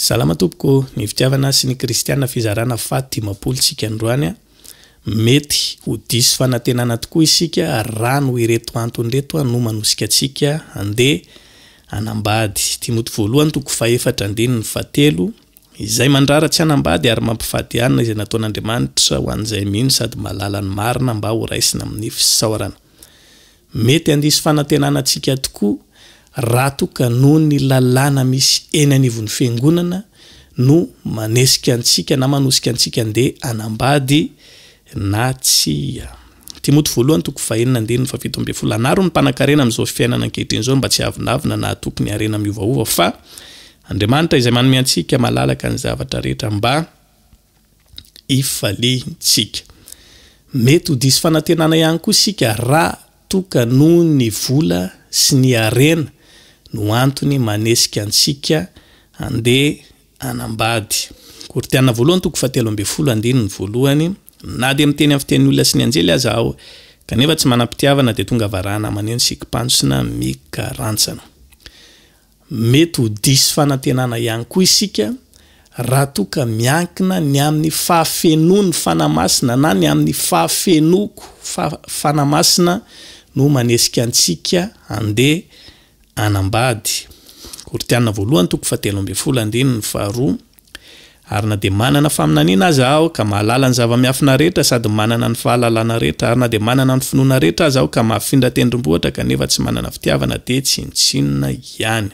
Salama tompoko, ny fitiavana sy ny kristiana fizarana faha 50 tsika androany a. Mety ho diso fanantenana tokoa isika raha noho ireto antony ireto no manosika antsika handeha hanambady. Timoty voalohany toko fahefatra andininy fahatelo, Izay mandrara tsy hanambady ary mampifady hanina izay nataon'Andriamanitra ho an'izay mino sady mahalala ny marina mba horaisina amin'ny fisaorana. Mety handiso fanantenana antsika tokoa raha toa ka noho ny lalàna misy eny anivon'ny fiangonana no manesika antsika na manosika antsika handeha hanambady na tsia. Timoty voalohany toko fahenina andininy fahafito ambin'ny folo Anaro ny mpanankarena amin'izao fiainana ankehitriny izao mba tsy hiavonavona na hatoky ny harena miovaova fa Andriamanitra izay manome antsika malalaka ny zavatra rehetra mba hifaliantsika. Mety ho diso fanantenana ihany koa isika raha toa ka noho ny vola sy ny harena no antony manesika antsika handeha hanambady. Korintiana voalohany toko fahatelo ambin'ny folo andininy voalohany Na dia miteny amin'ny fitenin'ny olona sy ny anjely aza aho, kanefa tsy manam-pitiavana dia tonga varahana maneno sy kipantsona mikarantsana. Mety ho diso fanantenana ihany koa isika raha toa ka miankina ny amin'ny fahafenoan'ny Fanahy Masina na ny amin'ny fahafenoako Fanahy Masina no manesika antsika handeha hanambady. Korintiana voalohany toko fahatelo ambin'ny folo andininy faharoa Ary na dia manana faminaniana aza aho ka mahalala ny zava-miafina rehetra sady manana ny fahalalana rehetra, ary na dia manana ny finoana rehetra aza aho ka mahafindra tendrombohitra kanefa tsy manana fitiavana dia tsinontsinona ihany.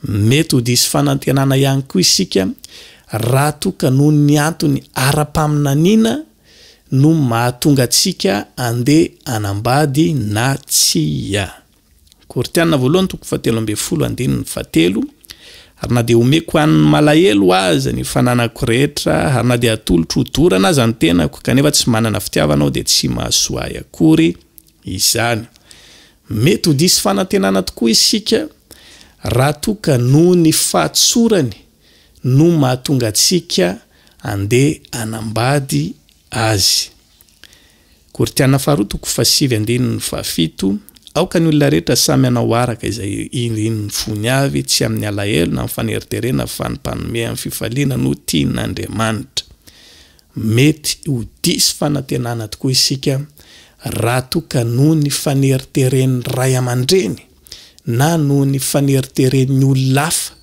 Mety ho diso fanantenana ihany koa isika raha toa ka noho ny antony ara-paminaniana no mahatonga antsika handeha hanambady na tsia. Korintiana voalohany toko fahatelo ambin'ny folo andininy fahatelo Ary na dia omeko an'ny malahelo aza ny fananako rehetra, ary na dia atolotro ho dorana aza ny tenako, kanefa tsy manana fitiavana aho, dia tsy mahasoa ahy akory izany. Mety ho diso fanantenana tokoa isika raha toa ka noho ny fahatsorany no mahatonga antsika handeha hanambady azy. Korintiana faharoa toko fahasivy andininy fahafito, Aoka ny olona rehetra samy hanao araka izay irin'ny fony avy, tsy amin'ny alahelo na amin'ny faneriterena fa ny mpanome amin'ny fifaliana no tian'Andriamanitra. Mety ho diso fanantenana tokoa isika raha toa ka noho ny faneriteren'ny ray aman-dreny na noho ny faneriteren'ny olona hafa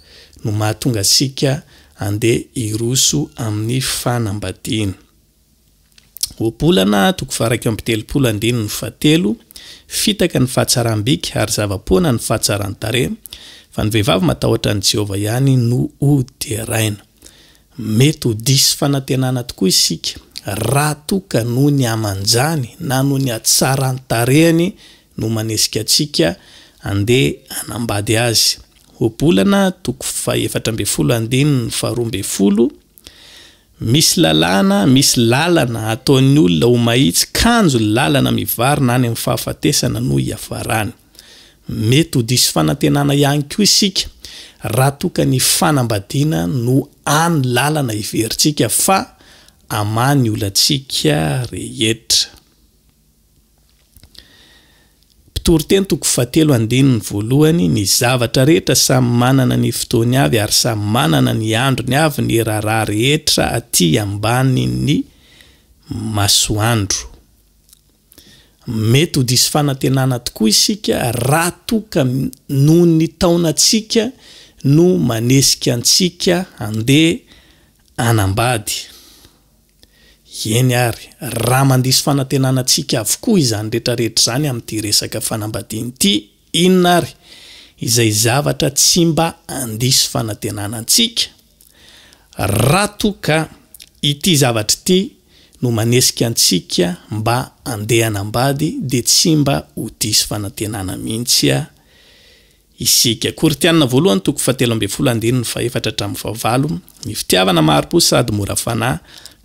no mahatonga antsika handeha hiroso amin'ny fanambadiana. Ohabolana, toko faha-31 andininy fahatelo, Fitaka ny fahatsaram-bika ary zava-poana ny fahatsaran-tarehy, fa ny vehivavy matahotra an'i Jehovah ihany no hoderaina. Mety ho diso fanantenana tokoa isika raha toa ka noho ny hamanjany na noho ny hatsaran-tarehiny no manesika antsika handeha hanambady azy. Ohabolana, toko faha-14 andininy faharoa ambin'ny folo, Misy lalàna, misy lalana ataon'ny olona ho mahitsy kanjo lalana mivarina any amin'ny fahafatesana no hiafarany. Mety ho diso fanantenana ihany koa isika raha toa ka ny fanambadiana no hany lalana heverintsika fa hamaha ny olantsika rehetra. Mpitoriteny toko fahatelo andininy voalohany Ny zavatra rehetra samy manana ny fotoany avy ary samy manana ny androny avy ny raharaha rehetra aty ambanin'ny masoandro. Mety ho diso fanantenana tokoa isika raha toa ka noho ny taonantsika no manesika antsika handeha hanambady. Eny ary, raha mandiso fanantenana antsika avokoa izany rehetrarehetra izany amin'ity resaka fanambadiana ity, inona ary izay zavatra tsy mba handiso fanantenana antsika? Raha toa ka ity zavatra ity no manesika antsika mba handeha hanambady dia tsy mba ho diso fanantenana mihitsy Isika. Korintiana voalohany toko fahatelo ambin'ny folo andininy fahefatra hatramin'ny fahavalo, Ny fitiavana mahari-po sady mora fanahy,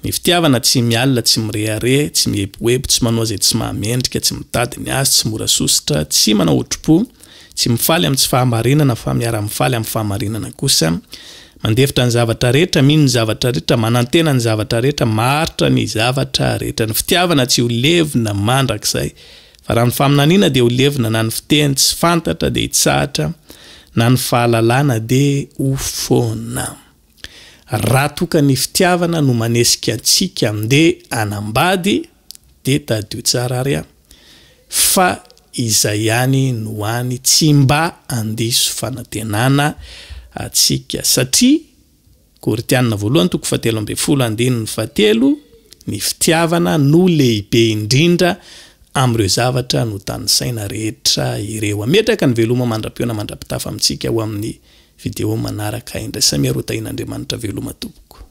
ny fitiavana tsy mialona, tsy mirehareha, tsy mieboebo, tsy manao izay tsy mahamendrika, tsy mitady ny azy, tsy mora sosotra, tsy manao otri-po, tsy mifaly amin'ny tsy fahamarinana fa miara-mifaly amin'ny fahamarinana kosa, mandefitra ny zavatra rehetra, mino ny zavatra rehetra, manantena ny zavatra rehetra, maharitra ny zavatra rehetra. Ny fitiavana tsy ho levona mandrakizay. Fa raha ny faminaniana dia ho levona na ny fiteny tsy fantatra dia hitsahatra, na ny fahalalana dia ho foana. Raha toa ka ny fitiavana no manesika antsika andeha hanambady dia tadidio tsara ary an, fa izay ihany no hany tsy mba handiso fanantenana antsika satria Korintiana voalohany toko fahatelo ambin'ny folo andininy fahatelo, Ny fitiavana no lehibe indrindra amin'ireo zavatra notanisaina rehetra ireo. Ametraka ny veloma mandra-pihaona mandra-pitafa amintsika ho amin'ny video manaraka indray. Samia roa tahian'Andriamanitra veloma tompoko.